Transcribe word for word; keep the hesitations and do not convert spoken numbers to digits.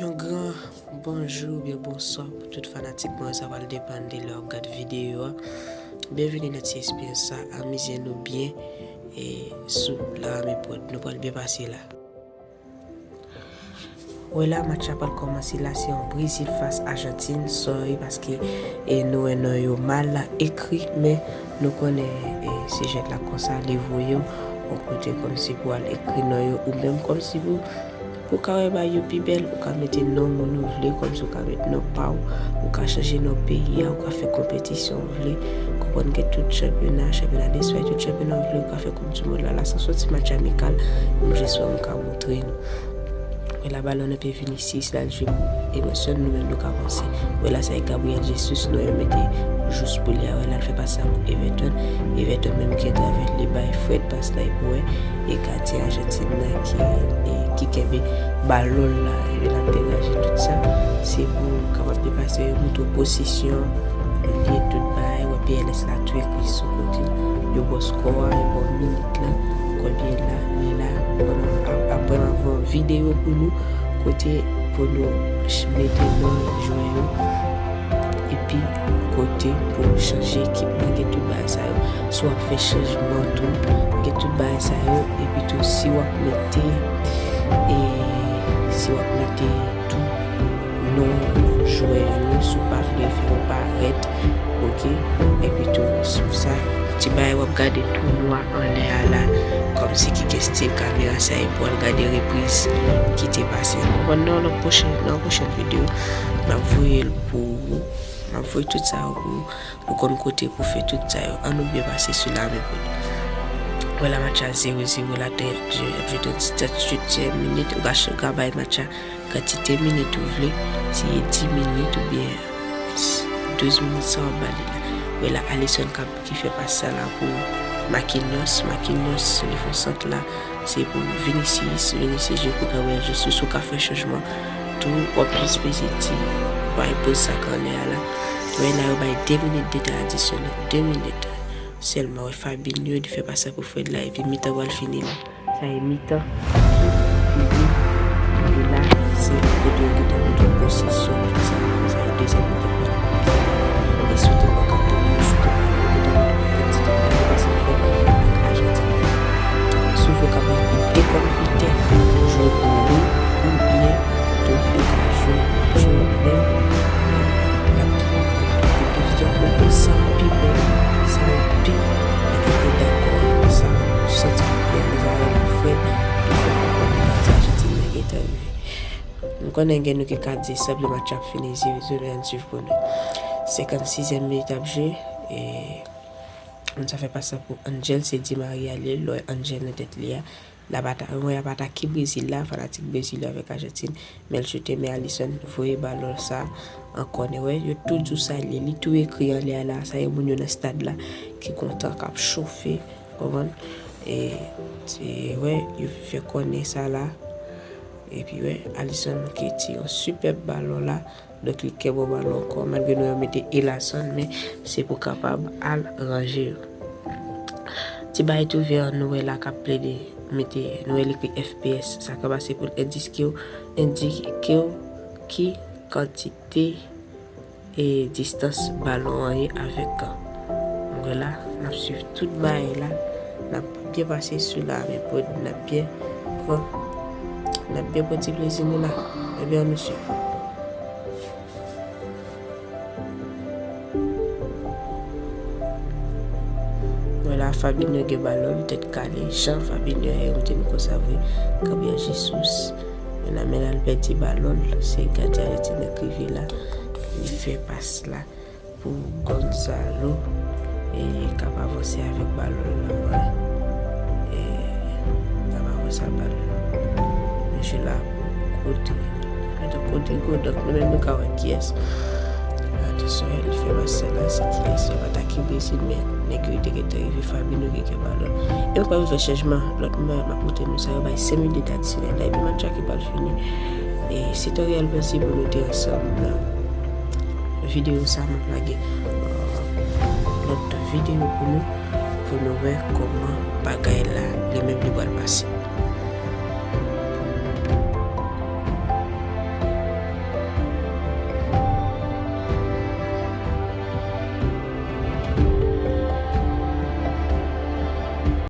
Yon gran bonjou oubyen bonswa pou tout fanatik mwen yo, sa pral depann de lè w ap gad videyo a. Byenvini nan ti espeyans sa, amize nou byen, e sou Larame Prod, nou pral byen pase la. Wè la, match la pral kòmanse la, se yon Brezil fas Ajantin, sorry, paske, e, nou wè non yo mal ekri, men nou konnen, e, se jwèt la konsa, li voye w yon kote kòmsi pou al ekri non yo, ou menm kòmsi pou, pou w ka wè bagay yo pi bèl, ou ka mete non moun ou vle, kòmsi ou ka mete non pa w, ou ka chanje non peyi a, ou ka fè konpetisyon ou vle, konprann gen tout chanpyona, chanpyona Lespay, tout chanpyona ou vle, ou ka fè Koup di Mond la, la sa soti match amikal, m jis wè m ka montre nou. Wè la, balon nan pye Vinicius la, l jwe pou Emerson, nou menm nou ka avanse. Wè la, sa e Gabriel Jesus, nou yo mete jous pou li a, wè la, l fè pas la pou Everton. Everton menm ki antrave, li bay Fred pas la, epi wè, e gadyen Ajantin nan ki, e, ki kenbe balon la, epi l ap degaje tout sa. Se pou kapab depase yo, montre w posesyon, li tout bagay, wè P L S la tou ekri sou kote. Yo ba w skò a, yo ba w minit la, konbyen la, li la, pandan ap, ap, ap, ap, ap, videyo pou nou, kote pou nou ch-, mete non jwè yo, epi kote pou chanje ekip nan, gen tout bagay sa yo. Si w ap fè chanjman tou, gen tout bagay sa yo, epi tou si w ap mete, e, si w ap mete tou non jwè yo, si w pa vle fè yo parèt, oke, epi tou, sou sa, ti bagay w ap gade tou nwa anlè a la, kòmsi ki gen stil kamera sa, epi w al gade repriz ki te pase. Bon, nan yon pwochen, nan yon pwochèn videyo, m ap voye l pou ou, m ap voye tout sa yo pou ou, ou konn kote pou fè tout sa yo. Ann nou byen pase sou Larame Prod. Wè la match a zewo zewo la, te, ap jwe, ap jwe nan disèt minit, ou ka ch-, ou ka bay match a kantite minit ou vle, si e dis minit oubyen douz minit sa w ap ba li la. Wè la, Alisson k ap, ki fè pas sa la pou Marquinhos. Marquinhos, li fè yon sant la, se pou Vinicius. Vinicius jwe pou Gabriel Jesus. Ou ka fè chanjman tou, w ap jis peze ti bay poz sa k anlè a la. Wè la, yo bay de minit de tan adisyonèl. De minit sèlman. Wè Fabinho, li fè pas sa pou Fred la, epi mitan pral fini la. Sa e mitan. Epi, epi la, se kote yo gentan mete posesyon, tout sa, sa e dezyèm mitan. E si w te pran kapten yo, si w te pran yo, yo gentan mete kantite bagay sa fè ak Ajantin. Si w vle w kapab dekòmpite, jwe pou ou, oubyen tou, ou ka jwe, jwe menm, e, l ap, sa pi bon, sa pi, e, dakò, sa, santi Pierre Israël Fred, li fè konprann Ajantin nan gentan rive. M konnen gen nou ki ka di sanble match ap fini zewo zewo, men ann swiv pou nou. Senkann sizyèm minit ap jwe, e moun sa fè pas la pou Angel, se Di Maria li ye, lè w wè Angel nan tèt li a. L ap ata-, wè, l ap atake Brezil la, fanatik Brezil yo avèk Ajantin, men l choute, men Alisson voye balon sa an kònè. Wè, yo tou di w sa li ye, li tou ekri anlè a la, sa e moun yo nan stad la ki kontan, k ap chofe, konprann? E, e, wè, yo fè kònè sa la. Epi, wè, Alisson ki tire yon sipèb balon la. Donk, li kenbe balon ankò, malgre nou yo mete Elasson, men se pou kapab al ranje yo. Ti bagay tou vè an nou wè la k ap plede mete, nou wè l ekri F P S, sa ka pase pou l endike w, endike w ki kantite e distans balon an ye avèk an. Donk la, n ap swiv tout bagay la, n ap byen pase sou Larame Prod, n ap byen pran, n ap byen pran ti plezi nou la. Ebyen, ann nou swiv. Wè la, Fabinho gen balon, tèt kale, jan Fabinho ye, ou te konn sa vre, Gabriel Jesus. Wè la, men la, l pèdi balon, se gadyen Ajantin nan k rive la, li fè pas la pou Gonzalo, e k ap avanse avèk balon nan men, e k ap avanse ak balon nan. Mesye la, kote, kote, kote Godot, nou menm nou ka wè kiyès. Atansyon, li fè pas sa la, se kiyès? Y ap atake Brezil, men nèg yo te gentan rive, Fabinho ki gen balon. E m pral fè chanjman, lòt mwen m ap montre nou sa, yo bay senk minit adisyonèl la, epi match la ki pral fini. E se Toriel Blancy pou nou te ansanm nan videyo sa, m ap lage, euh, lòt videyo pou nou, pou nou wè kòman bagay la, li menm li pral pase.